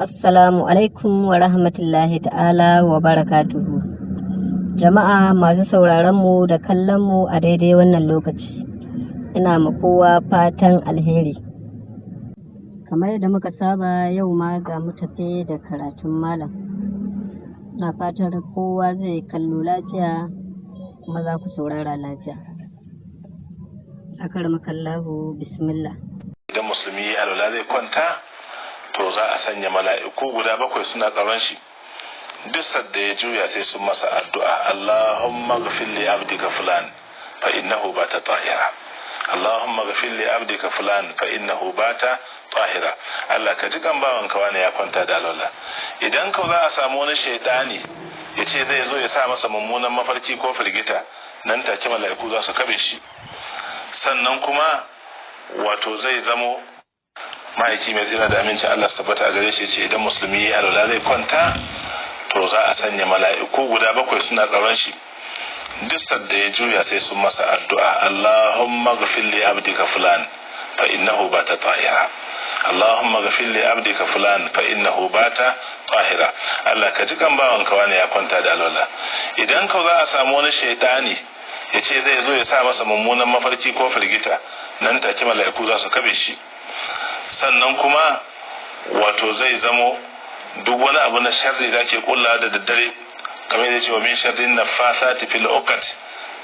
Assalamu alaikum wa rahmatullahi ta'ala wa barakatuhu. Jama'a masu sauraronmu da kallonmu a daidai wannan lokaci, ina ma kowa fatan alheri. Kamar yadda muka saba, yau ma ga mu tafe da karatun malam. Na fatar kowa zai kallo lafiya kuma za ku saurara lafiya. Akarmakallahu, bismillah. Idan musulmi ya alwala zai kwanta, to za a sanya mala'iku guda bakwai suna tsaron shi. Duk sadda ya juya sai sun masa addu'a: "Allahumma ghfir li abdika fulan fa innahu bata tahira. Allahumma ghfir li abdika fulan fa innahu bata tahira." Allah ka ji kan bawanka wani, ya kwanta da alwala. Idan ka za a samu wani shaidani ya ce zai zo ya sa masa mummunan mafarki ko firgita, nan take mala'iku za su kabe shi. Sannan kuma wato zai zamo ma'aiki mai tsira da amincin Allah su tabbata a gare shi ce, idan musulmi ya alwala zai kwanta, to za a sanya mala'iku guda bakwai suna tsaron shi. Duk sadda ya juya sai sun masa addu'a: "Allahumma ghfir li abdika fulan fa innahu bata tahira. Allahumma ghfir li abdika fulan fa innahu bata tahira." Allah ka ji kan bawanka wani, ya kwanta da alwala. Idan ka za a samu wani shaidani ya ce zai zo ya sa masa mummunan mafarki ko firgita, nan take mala'iku za su kabe shi. Sannan kuma wato zai zamo duk wani abu na sharri da ke kulla da daddare, kamar yadda ce wa min sharrin nafasati fil uqad,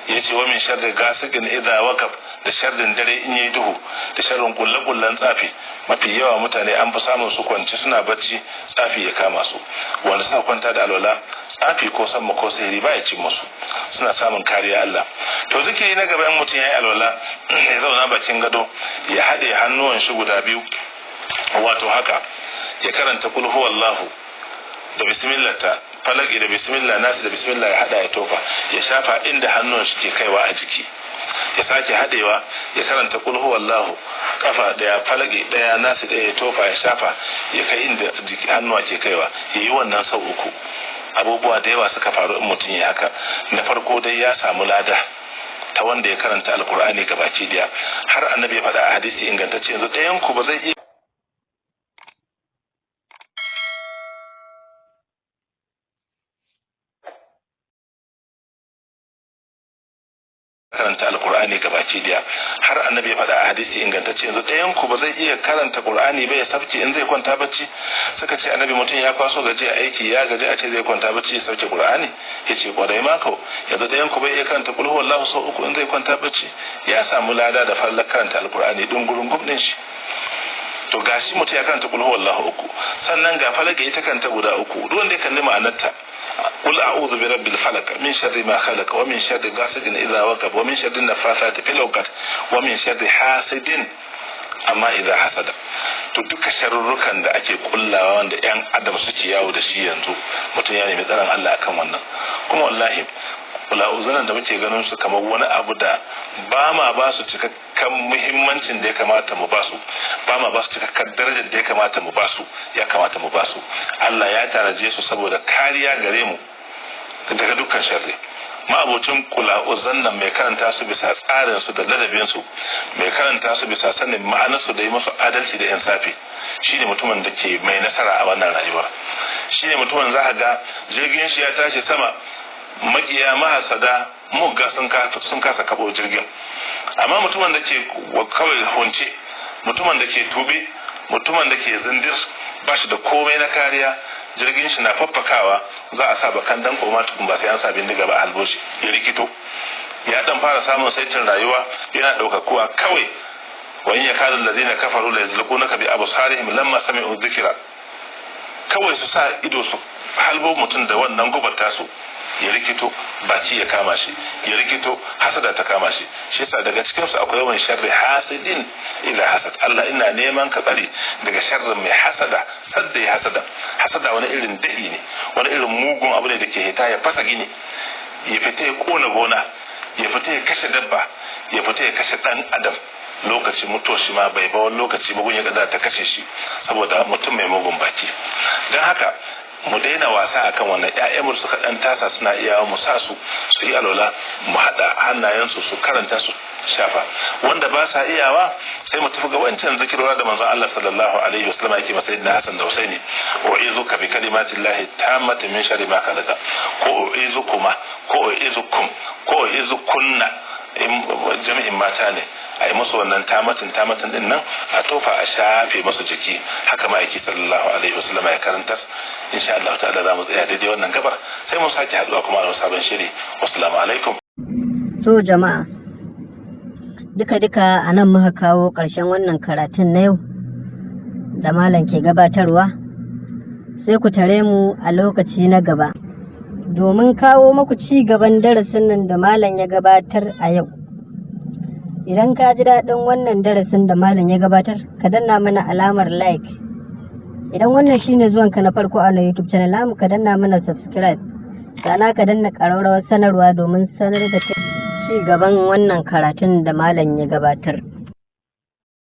yace wa min sharri gasiqin idha waqab, da sharrin dare in yayi duhu, da sharrin kulle kullen tsafi. Mafi yawa mutane an fi samun su kwance suna bacci tsafi ya kama su. Wanda suna kwanta da alwala, tsafi ko samma ko sihiri ba ya cin musu, suna samun kariya Allah. To, zikiri na gaba, in mutum ya yi alwala ya zauna bakin gado, ya haɗe hannuwan shi guda biyu, wato haka, ya karanta kul huwallahu da bismillah, ta falaki da bismillah, nasu da bismillah, ya hada ya tofa, ya shafa inda hannun shi ke kaiwa a jiki. Ya sake hadewa, ya karanta kul huwallahu kafa daya, falaki daya, nasu daya, ya tofa, ya shafa, ya kai inda hannuwa ke kaiwa. Ya yi wannan sau uku. Abubuwa da yawa suka faru in mutum ya haka. Na farko dai, ya samu lada ta wanda ya karanta Alkur'ani gabaki daya. Har Annabi ya faɗa a hadisi ingantacce, yanzu ɗayan ku ba zai iya karanta Alkur'ani gabaki daya. Har Annabi ya faɗa a hadisi ingantacce, yanzu ɗayan ku ba zai iya karanta Qur'ani ba ya sabke in zai kwanta bacci? Suka ce, Annabi, mutum ya kwaso gaji a aiki, ya gaji, a ce zai kwanta bacci ya sauke Qur'ani? Ya ce, kwarai ma kau, yanzu ɗayan ku bai iya karanta kul huwallahu sau uku in zai kwanta bacci? Ya samu lada da fallar karanta Alkur'ani dungurun gubnin shi. To, gashi mutum ya karanta kul huwallahu uku, sannan ga falake ita kanta guda uku. Duk wanda ya kalli ma'anarta: قل أعوذ برب الفلق من شر ما خلق ومن شر غاسق إذا وقب ومن شر النفاثات في العقد ومن شر حاسد amma idza hasada. To, duka sharurrukan da ake kullawa wanda yan adam suke yawo da shi yanzu, mutum ya nemi tsaron Allah akan wannan. Kuma wallahi kula'uzunan da muke ganin su kamar wani abu da ba ma ba su cikakken muhimmancin da ya kamata mu ba su, ba ma ba su cikakken darajar da ya kamata mu ba su, ya kamata mu ba su. Allah ya tanaje su saboda kariya gare mu daga dukkan sharri. Ma'abocin kula'uzan nan, mai karanta su bisa tsarin su da ladabin su, mai karanta su bisa sanin ma'anar su da yi musu adalci da insafi, shine mutumin da ke mai nasara a wannan rayuwar. Shine mutumin za ga jirgin shi ya tashi sama, makiya mahasada mugga sun kasa kabo jirgin. Amma mutumin da ke kawai hunce, mutumin da ke tube, mutumin da ke zindir, ba shi da komai na kariya, jirgin shi na faffakawa, za a sa bakan dan koma tukun, ba sai an sa bindiga ba, halbo shi ya rikito. Ya dan fara samun saitin rayuwa, yana ɗaukakuwa kawai, wa in yakadu allazina kafaru la yazluqunaka bi absarihim lamma sami'u dhikra. Kawai su sa ido su halbo mutum da wannan gubar tasu, ya rikito, baci ya kama shi, ya rikito, hasada ta kama shi. Shi yasa daga cikin su akwai wani sharri hasidin idza hasad. Allah, ina neman ka tsare daga sharrin mai hasada sadda ya hasada. Hasada wani irin dahi ne, wani irin mugun abu ne da ke hita ya fasa gini, ya fita ya kona gona, ya fita ya kashe dabba, ya fita ya kashe dan adam. Lokaci mutuwa shi ma bai ba, wani lokaci mugun ya kada ta kashe shi saboda mutum mai mugun baki. Don haka mu daina wasa akan wannan. Ƴaƴanmu suka dan tasa suna iya, mu sa su su yi alwala, mu haɗa hannayensu su karanta su shafa. Wanda ba sa iyawa, sai mu tafi ga wancan zikirwa da manzon Allah sallallahu alaihi wasallam yake masa sayyidina Hassan da Husaini. U'izuka bi kalimatillahi tammati min sharri ma khalaqa, ko u'izukuma, ko u'izukum, ko u'izukunna, in jami'in mata ne, a yi musu wannan tamatin tamatin din nan, a tofa a shafe musu jiki. Haka ma'aiki sallallahu alaihi wasallam ya karantar. Insha Allah ta'ala za mu tsaya daidai wannan gabar, sai mun sake haduwa kuma a sabon shiri. Wassalamu alaikum. To jama'a, duka-duka a nan muka kawo ƙarshen wannan karatun na yau da malam ke gabatarwa. Sai ku tare mu a lokaci na gaba domin kawo maku ci gaban darasin nan da malam ya gabatar a yau. Idan ka ji daɗin wannan darasin da malam ya gabatar, ka danna mana alamar like. Idan wannan shine zuwanka na farko a na YouTube channel namu, ka danna mana subscribe. Sannan ka danna ƙararrawar sanarwa domin sanar da kai ci gaban wannan karatun da malam ya gabatar.